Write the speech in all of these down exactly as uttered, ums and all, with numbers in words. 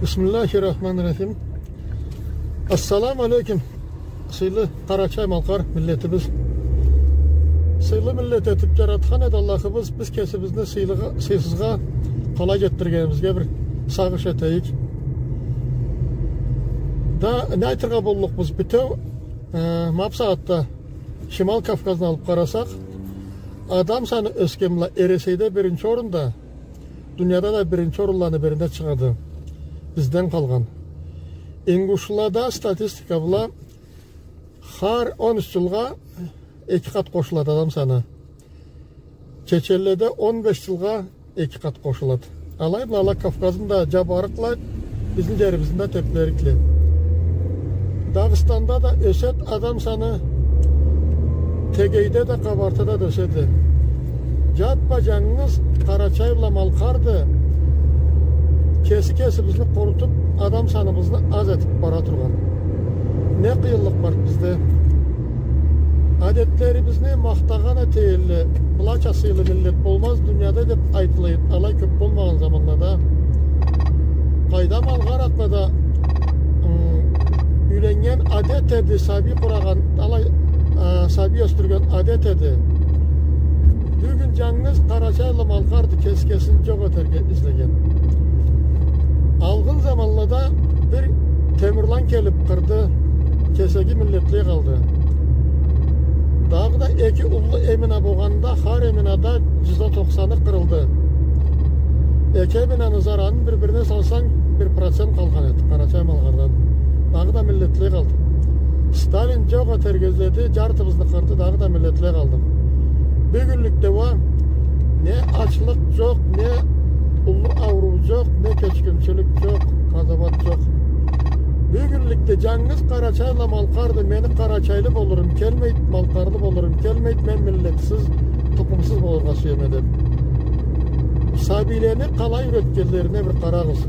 Бисмиллахир-рахманир-рахим. Ассаламу алейкум, сыйлы къарачай-малкъар миллетибиз. Сыйлы миллет этиб джаратхан эди Аллахыбыз, биз кесибизни сыйлыгъа, сыйсызгъа къалай джетдиргенибизге бир сагъыш этейик. Да не айтыргъа боллукъбуз? Бютеу, э, ма бусагъатда Шимал Кавказны алыб къарасакъ, адам саны ёсген бла Эресейде биринчи орунда, дунияда да биринчи орунланы бирине чыгъады. Бизден къалгъан. Ингушлада статистика бла хар он юч джылгъа эки къат къошулады адам саны. Чеченледе он беш джылгъа эки къат къошулады. Алай бла ала Кавказны да джабарыкъла, бизни джерибизни да теплерикле. Дагъыстанда да ёсед адам саны, Тегейде да, Къабартыда да ёседи. Джаппа-джангыз Къарачай бла Малкъарды, кеси-кесибизни къурутуб, адам саныбызны аз этиб бара тургъан. Не къыйынлыкъ бар бизде? Адетлерибизни махтагъан этелле, былача сыйлы миллет болмаз дунияда деб айтылай, алай кёб болмагъан заманлада. Къайдам, алгъаракълада, ы, юйленнген адет эди, сабий къурагъан, алай, ы, сабий ёсдюрген адет эди. Бюгюн джангыз Къарачай бла Малкъарды кеси-кесин джокъ этерге излеген. Алгъын заманлада бир Темирлан келиб къырды, кесеги миллетлей къалды. Дагъыда эки уллу Эмина болгъанда, хар Эминада джюз да токъсаны къырылды. Эки Эминаны зарарын бир-бирине салсанг, бир процент къалгъан эди къарачай-малкъардан. Дагъыда миллетлей къалды. Сталин джокъ этерге изледи, джартыбызны къырды, дагъыда миллетлей къалды. Бюгюнлюкде уа не ачлыкъ джокъ, не уллу ауруу джокъ, не кёчгюнчюлюк джокъ, къазауат джокъ. Бюгюнлюкде джангыз Къарачай бла Малкъарды, мени къарачайлы болурум келмейди, малкъарлы болурум келмейди, мен миллетсиз, тукъумсуз болургъа сюеме деб. Сабийлени къалай юретгенлерине бир къарагъыз.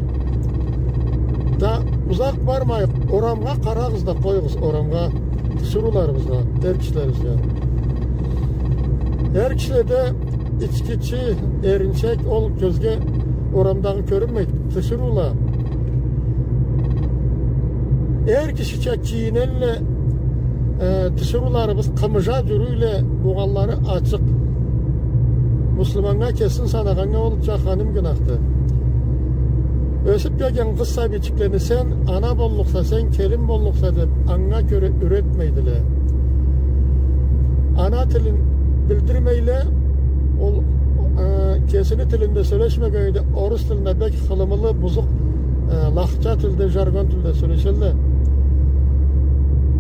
Да узакъ бармайыкъ, орамгъа къарагъыз да къоюгъуз, орамгъа, тиширыуларыбызгъа, эр кишилерибизге. Эр кишиледе ичкичи, эринчек, ол кёзге орамдагъы кёрюнмейди. Тиширыула. Эр кишича кийинелле, э, тиширыуларыбыз къымыжа джюрюйле, болгъанлары ачыкъ. Муслиманнга кесин санагъаннга ол джаханим гюнахды. Ёсюб келген къыз сабийчиклени сен ана боллукъса, сен келин боллукъса деб, анга кёре юретмейдиле. Ана тилин билдирмейле, ол, э, кесини тилинде сёлешмегенлей, орус тилинде бек хылымылы, бузукъ, э, лахча тилде, жаргон тилде сёлешелле.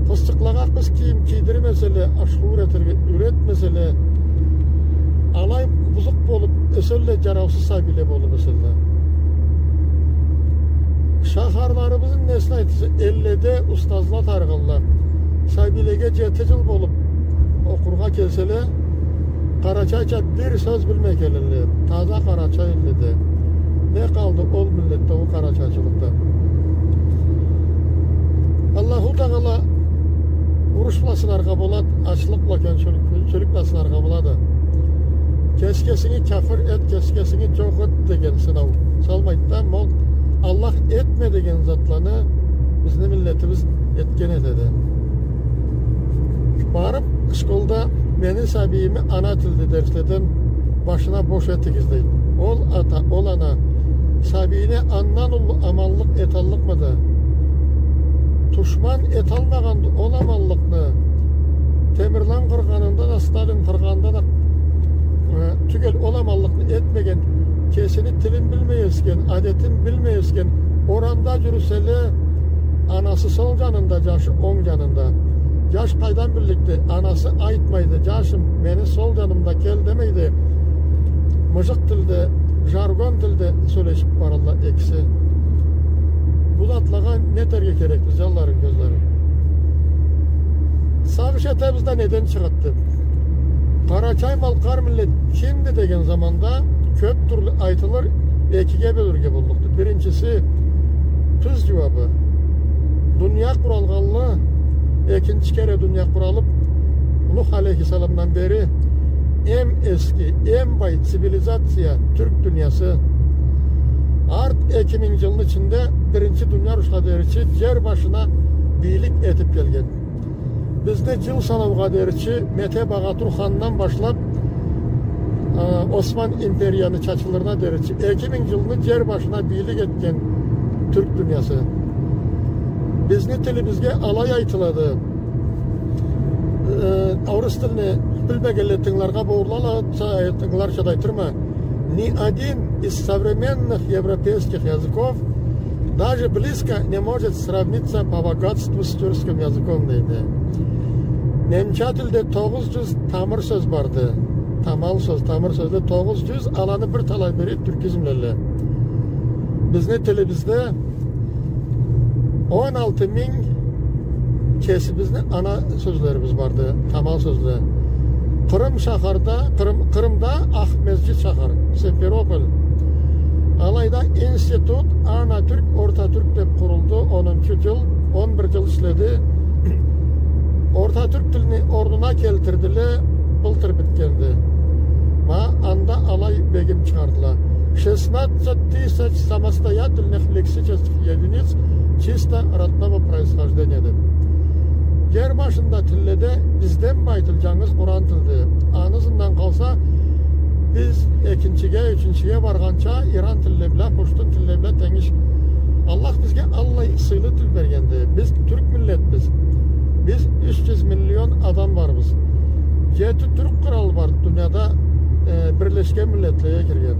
Къызчыкълагъа къыз кийим кийдирмеселе, ашхы юретирге юретмеселе, алай бузукъ болуб ёселле, джараусуз сабийле болуб ёселле. Шахарларыбызны несин айтырса, элледе устазла тарыгъалла. Сабийлеге джети джыл болуб окъургъа келселе, къарачайча бир сёз билмей келелле. Таза къарачай элледе. Не къалды ол миллетде, ол къарачайчылыкъда? Аллаху Тагъала уруш бла сынаргъа болады, ачлыкъ бла, кёнчюлюк, кёнчюлюк бла сынаргъа болады. Кеси-кесинги кяфыр эт, кеси-кесинги джокъ эт деген сынау салмайды да, ол Аллах этме деген затланы бизни миллетибиз этген этеди. Барыб школда мени сабийими ана тилде дерследен башына бош этигиз, дейди. Ол ата, ол ана сабийине андан уллу аманлыкъ эталлыкъмыды? Тушман эталмагъанды ол аманлыкъны. Темирлан къыргъанында да, Сталин къыргъанында да, э, тюгел, ол аманлыкъны этмеген, кесини тилин билмей ёсген, адетин билмей ёсген, орамда джюрюселе, анасы сол джанында, джашы онг джанында. Джаш къайдан билликди? Анасы айтмайды, джашым, мени сол джанымда кел демейди. Мыжыкъ тилде, жаргон тилде сёлешиб баралла экиси. Бу затлагъа не этерге керекбиз, джанларым, кёзлерим? Сагъыш этебиз да, неден чыгъады деб. Къарачай-малкъар миллет кимди деген заманда кёб тюрлю айтылыр, экиге бёлюрге боллукъду. Биринчиси, тюз джууабы, дуния къуралгъанлы, экинчи кере дуния къуралыб, Нух алейхиссаламдан бери эм эски, эм бай цивилизация тюрк дуниясы. Арт эки минг джылны ичинде Биринчи дуния урушха деричи джер башына бийлик этиб келген. Бизни джыл санаугъа деричи Мете Багатур хандан башлаб, э, Осман империяны чачылырына деричи эки минг джылны джер башына бийлик этген тюрк дуниясы. Бизни тилибизге алай айтылады. Э, орус тилни билмегенле тынгыларгъа богъурлалача, тынгыларча да айтырма. Ни один из современных европейских языков даже близко не может сравниться по богатству с тюркским языком, дейди. Немча тилде тогъуз джюз тамыр сёз барды. Тамал сёз, тамыр сёзле тогъуз джюз, аланы бир талай бири тюркизмлелле. Бизни тилибизде он алты минг кесибизни ана сёзлерибиз барды, тамал сёзле. Къырым шахарда, Къырым, Къырымда Акъмесджит шахар, Симферополь. Алайда институт Ана тюрк, Орта тюрк деб къурулду, онунчу джыл, он бир джыл ишледи. Орта тюрк тилни орнуна келтирдиле, былтыр битгенди. Ма анда алай бегим чыгъардыла. Шестнадцать тысяч самостоятельных лексических единиц чисто родного происхождения деб. Джер башында тилледе бизден бай тил джангыз Къуран тилди. Аны ызындан къалса, биз экинчиге, ючюнчюге баргъанча иран тилле бла, пуштун тилле бла тенгиш. Аллах бизге аллай сыйлы тил бергенди. Биз тюрк миллетбиз. Биз юч джюз миллион адам барбыз. Джети тюрк къралы бар дунияда, э, Бирлешген Миллетлеге кирген.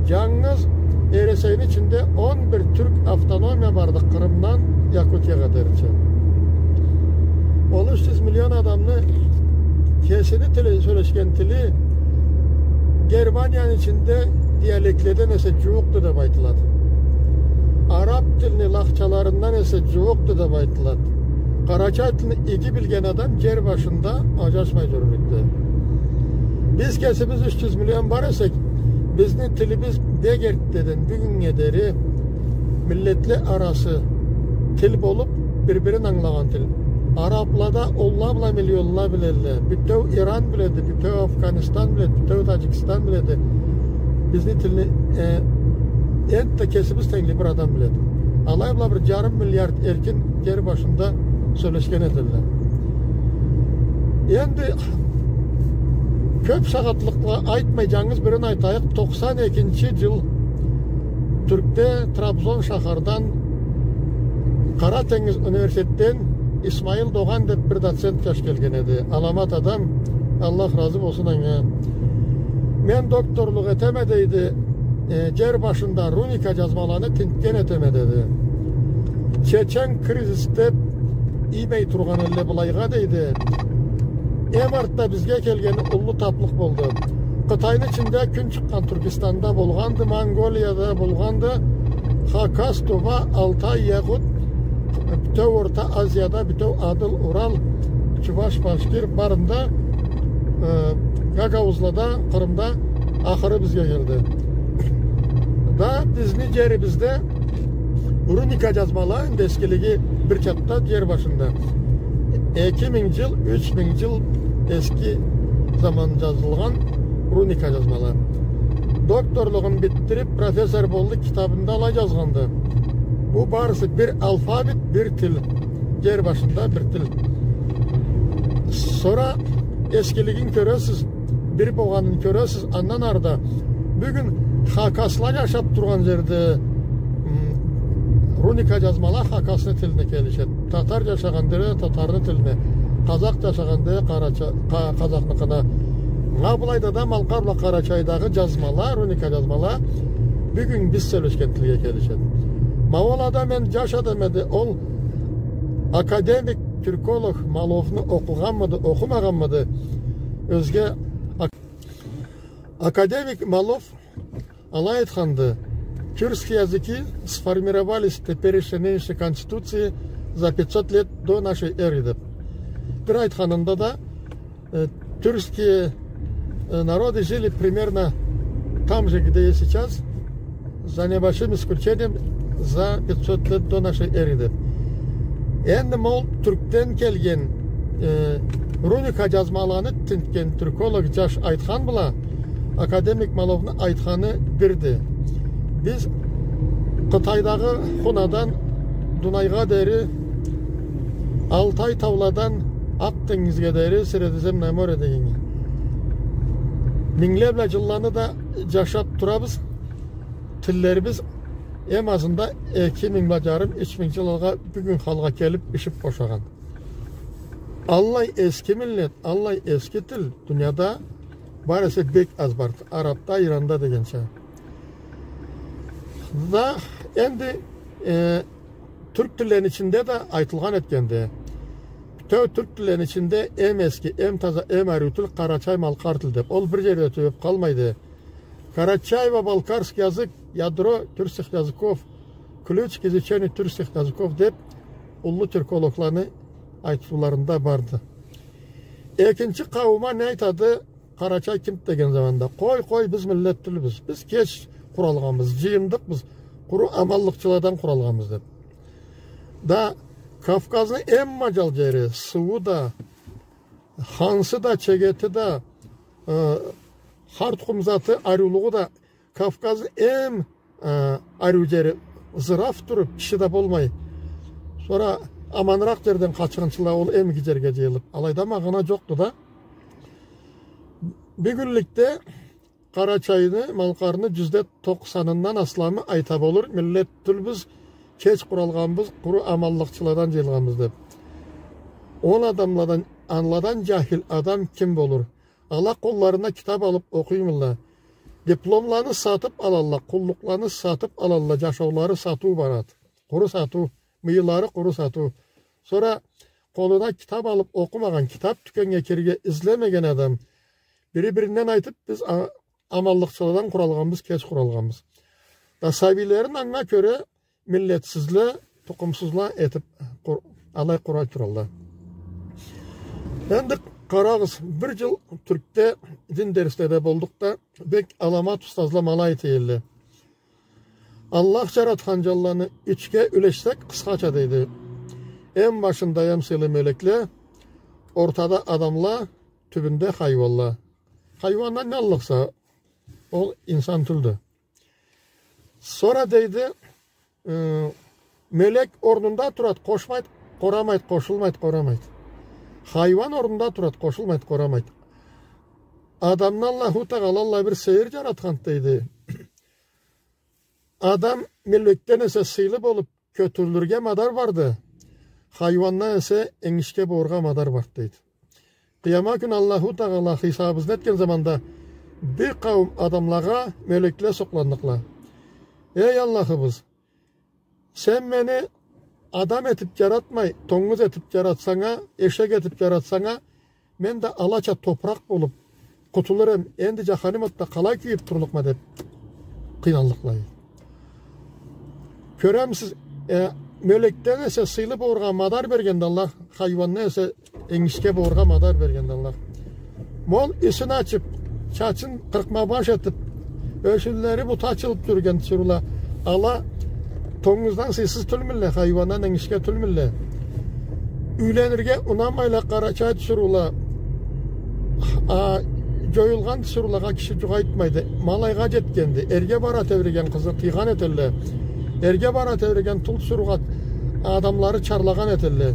Джангыз Эресейни ичинде он бир тюрк автономия барды, Къырымдан Якутиягъа деричи. Ол юч джюз миллион адамны кесини тили, сёлешген тили Германияны ичинде диалектледен эсе джууукъду деб айтылады. Араб тилни лахчаларындан эсе джууукъду деб айтылады. Къарачай тилни иги билген адам джер башында аджашмай джюрюрлюкдю. Биз кесибиз юч джюз миллион бар эсек, бизни тилибиз бек эртдеден бюгюннге дери миллетле арасы тил болуб, бир-бирин ангылагъан тил. Араблада онла бла миллионла билелле. Бютеу Иран биледи, бютеу Афганистан биледи, бютеу Таджикистан биледи. Бизни тилни, э, энтда кесибиз тенгли бир адам биледи. Алай бла бир джарым миллиард эркин джер башында сёлешген этелле. Энди кёб сагъатлыкъла айтмай, джангыз бирин айтайыкъ. Токъсан экинчи джыл Тюркде Трабзон шахардан Къара тенгиз университетден Исмаил Догъан деб бир доцент джаш келген эди. Аламат адам, Аллах разы болсун анга. Мен докторлукъ этеме, дейди, э, джер башында руника джазмаланы тинтген этеме, деди. Чечен кризис деб иймей тургъан элле былайгъа, дейди. Эм артда бизге келгени уллу таблыкъ болду. Къытайны ичинде кюн чыкъгъан Тюркистанда болгъанды, Монголияда болгъанды, Хакас, Тува, Алтай, Якут, бютеу Орта Азияда, бютеу Адыл, Урал, Чуваш, Башкир барында, э, Гагаузлада, Къырымда, ахыры бизге келди. Да бизни джерибизде руника джазмала, энди эскилиги бир чатда, джер башында. Эки минг джыл, юч минг джыл эски заман джазылгъан руника джазмала. Докторлугъун битдириб, профессор болду, китабында алай джазгъанды. Бу барысы бир алфавит, бир тил. Джер башында бир тил. Сора эскилигин кёресиз, бир болгъанын кёресиз, андан ары да. Бюгюн хакасла джашаб тургъан джерде, м, руника джазмала хакасны тилине келишеди. Татар джашагъан джерде татарны тилине, къазакъ джашагъан джерде къарача-, къа-, къазакъныкъына. Ма былайда да Малкъар бла Къарачайдагъы джазмала, руника джазмала бюгюн биз сёлешген тилге келишеди. Ма ол адам энди джаш адам эди, ол академик, тюрколог Маловну окъугъанмыды, окъумагъанмыды? Ёзге ак-, академик Малов алай айтханды: «Тюркские языки сформировались в теперешней нынешней конституции за пятьсот лет до нашей эры», — деб. Бир айтханында да, э, тюркские, э, народы жили примерно там же, где и сейчас, за небольшим исключением, за пятьсот лет до нашей эры, деб. Энди ма ол Тюркден келген, э, руника джазмаланы тинтген тюрколог джаш айтхан бла академик Маловну айтханы бирди. Биз Къытайдагъы Хунадан Дунайгъа дери, Алтай тауладан Акъ тенгизге дери, Средиземное море дегеннге. Мингле бла джылланы да джашаб турабыз. Тиллерибиз эм азында эки минг бла джарым, юч минг джыл алгъа, бюгюн халгъа келиб, бишиб бошагъан. Аллай эски миллет, аллай эски тил дунияда бар эсе, бек аз бар. Арабда, Иранда дегенча. Да энди, э, тюрк тиллени ичинде да айтылгъан этгенди. Бютеу тюрк тиллени ичинде эм эски, эм таза, эм ариу тил къарачай-малкъар тил деб. Ол бир джерде тюбеб къалмайды. Карачаево-балкарский язык, ядро тюркских языков, ключ к изучению тюркских языков деб уллу тюркологланы айтыуларында барды. Экинчи къауум а не айтады, къарачай ким деген заманда? Къой, къой, биз миллет тюлбюз. Биз кеч къуралгъанбыз, джыйындыкъбыз, къуру аманлыкъчыладан къуралгъанбыз деб. Да Кавказны эм маджал джери, сууу да, хансы да, чегети да, э, хар тукъум заты, ариулугъу да, Кавказны эм, э, ариу джери, зыраф туруб, киши да болмай. Сора аманыракъ джерден къачхынчыла ол эм иги джерге джыйылыб. Алайда магъана джокъду да. Бюгюнлюкде Къарачайны, Малкъарны джюзде токъсанындан асламы айта болур, миллет тюлбюз, кеч къуралгъанбыз, къуру аманлыкъчыладан джыйылгъанбыз деб. Ол адамладан, аладан джахил адам ким болур? Ала къолларына китаб алыб окъуймулла. Дипломланы сатыб алалла, къуллукъланы сатыб алалла, джашаулары сатыу барад. Къуру сатыу, мыйылары къуру сатыу. Сора къолуна китаб алыб окъумагъан, китаб тюкеннге кирирге излемеген адам бири-биринден айтыб, биз а-, аманлыкъчыладан къуралгъанбыз, кеч къуралгъанбыз. Да сабийлерин анга кёре миллетсизле, тукъумсузла этиб къур-, алай къурай туралла. Энди къарагъыз, бир джыл Тюркде дин дерследе болдукъ да, бек аламат устазла ма алай эте элле. Аллах джаратхан джанланы ючге юлешсек, къысхача дейди. Эм башында эм сыйлы мёлекле, ортада адамла, тюбюнде хайуанла. Хайуандан не аллыкъса, ол инсан тюлдю. Сора дейди, э, мёлек орнунда турад, къошмайд, къорамайд, къошулмайд, къорамайд. Хайуан орнунда турад, къошулмайд, къорамайд. Адамны Аллаху Тагъала аллай бир сейир джаратханд дейди. Адам мёлекден эсе сыйлы болуб, кётюрюлюрге мадар барды, хайуандан эсе энгишге болургъа мадар барды, дейди. Къыямат кюн Аллаху Тагъала хисабыбызны этген заманда бир къауум адамлагъа мёлекле сокъланныкъла. Эй Аллахыбыз, сен мени адам этиб джаратмай, тонгуз этиб джаратсанг а, эшек этиб джаратсанг а, мен да алача топуракъ болуб къутулур эм, энди джаханим отда къалай кюйюб турлукъма деб къыйналлыкъла. Кёремисиз, э, мёлекден эсе сыйлы болургъа мадар бергенди Аллах, хайуандан эсе энгишге болургъа мадар бергенди Аллах. Ма ол юсюн ачыб, чачын къыркъма баш этиб, ёшюнлери бута ачылыб джюрюген тиширыула, ала тонгуздан сыйсыз тюлмюлле, хайуандан энгишге тюлмюлле. Юйленирге унамайла къарачай тиширыула, а, джоюлгъан тиширыулагъа киши джукъ айтмайды. Ма алайгъа джетгенди. Эрге бара тебреген къызы тыйгъан этелле. Эрге бара тебреген тул тиширыугъа адамлары чарлагъан этелле.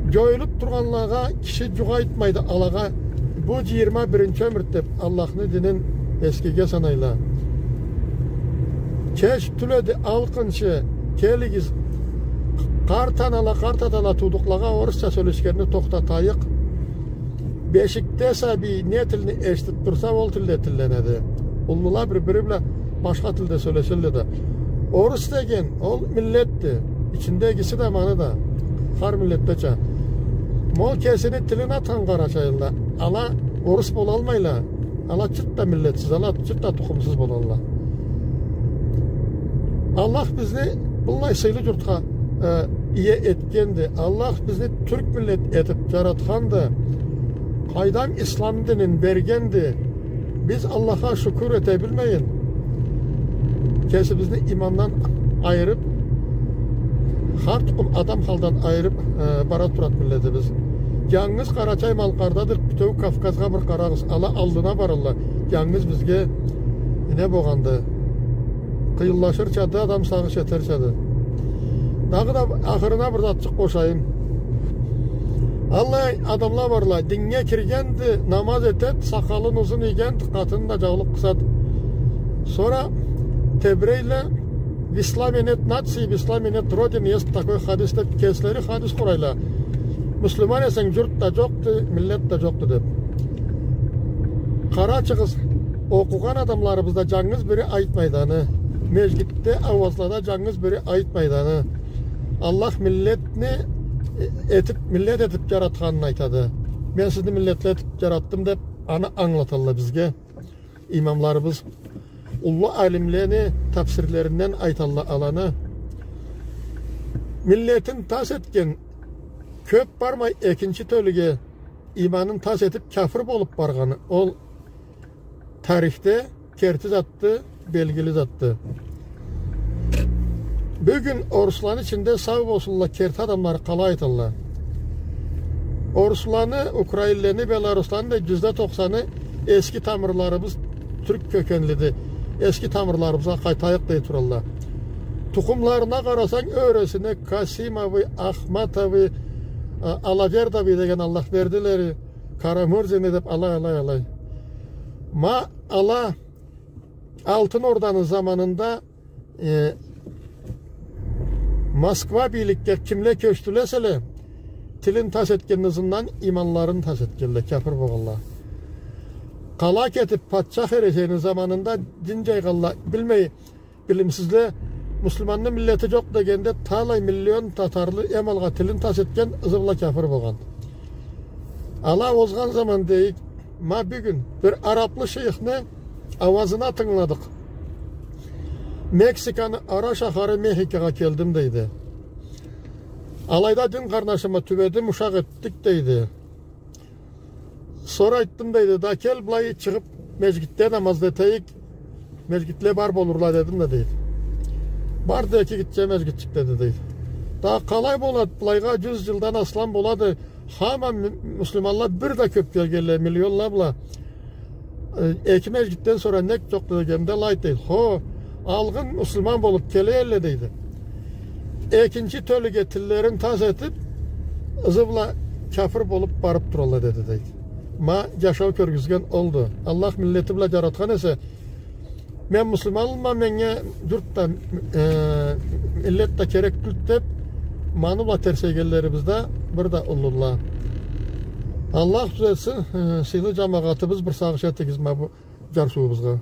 Джоюлуб тургъанлагъа киши джукъ айтмайды, алагъа бу джыйырма биринчи ёмюрт деб Аллахны динин эскиге санайла. Кеч тюл эди, алкъынчы, келигиз, къарт анала, къарт атала туудукълагъа орусча сёлешгенни тохтатайыкъ. Бешикде сабий не тилни эшитиб турса, ол тилде тилленеди. Уллула бир-бири бла башха тилде сёлешелле да. Орус деген ол миллетди. Ичинде эгиси да, аманы да. Хар миллетдеча. Ма ол кесини тилин атхан къарачайлыла, ала орус болалмайла. Ала чырт да миллетсиз, ала чырт да тукъумсуз болалла. Аллах бизни быллай сыйлы джуртха, э, ие этгенди. Аллах бизни тюрк миллет этиб джаратханды. Къайдам, ислам динин бергенди. Биз Аллахха шукур эте билмейин, кесибизни имандан айырыб, хар тукъум адам халдан айырыб, э, бара турад миллетибиз. Джангыз Къарачай-Малкъардадыр, бютеу Кавказгъа бир къарагъыз, ала алдына баралла. Джангыз бизге не болгъанды? Къыйынлашырчады, адам сагъыш этерчады. Дагъыда ахырына бир затчыкъ къошайым. Аллай адамла барла, диннге киргенди, намаз этед, сакъалын узун ийгенд, къатынын да джаулукъ къысад. Сора тебирейле, «В исламе нет нации, в исламе нет родины», есть такой хадис деб, кеслери хадис къурайла. Муслиман эсенг, джурт да джокъду, миллет да джокъду деб. Къарачыгъыз, окъугъан адамларыбызда джангыз бири айтмайды аны. Межгитде, ауазлада джангыз бири айтмайды аны. Аллах миллетни этиб, миллет этиб джаратханын айтады. Мен сизни миллетле этиб джаратдым деб, аны ангылаталла бизге. Имамларыбыз уллу алимлени тафсирлеринден айталла аланы. Миллетин тас этген кёб бармай экинчи тёлюге иманын тас этиб кяфыр болуб баргъаны. Ол тарихде керти затды, белгили затды. Бюгюн орусланы ичинде, сау болсунла, керти адамлары къалай айталла. Орусланы, украинлени, белорусланы да джюзде токъсаны эски тамырларыбыз тюрк кёкенлиди. Эски тамырларыбызгъа къайтайыкъ дей туралла. Тукъумларына къарасанг, ёресине Касимовы, Ахматовы, а, Алавердовы деген Аллахбердилери, Карамурзины деб алай, алай, алай. Ма ала Алтын Орданы заманында, э, Москва бийликге кимле кёчдюле эселе, тилин тас этгенни ызындан иманларын тас этгенле, кяфыр болгъанла. Къала кетиб, патчах Эресейни заманында дин джайгъанла, билмей, билимсизле, муслиманны миллети джокъ дегенде, талай миллион татарлы эм алгъа тилин тас этген, ызы бла кяфыр болгъан. Ала озгъан заман дейик, ма бюгюн бир араблы шейхни ауазына тынгыладыкъ. Мексиканы ара шахары Мехикогъа келдим, дейди. Алайда дин къарнашыма тюбедим, ушакъ этдик, дейди. Сора айтдым, дейди, да кел, былай чыгъыб, межгитде намаз да этейик, межгитле бар болурла, дедим да, дейди. Барды, эки гитче межгитчик, деди, дейди. Да къалай болады, былайгъа джюз джылдан аслам болады, хаман му-, муслиманла бир да кёб келгенле, миллионла бла. Э, эки межгитден сора нек джокъду дегенде, алай дейди. Хо, алгъын муслиман болуб келе элле, дейди. Экинчи тёлюге тиллерин тас этиб, ызы бла кяфыр болуб барыб туралла, деди, дейди. Ма джашау кёргюзген олду. Аллах миллети бла джаратхан эсе, мен муслиманма, меннге джурт да, э, миллет да керек тюлдю деб, маны бла терсейгенлерибиз да бир да уллула. Аллах тюзетсин, э, сыйлы джамагъатыбыз, бир сагъыш этигиз ма бу джарсыуубузгъа.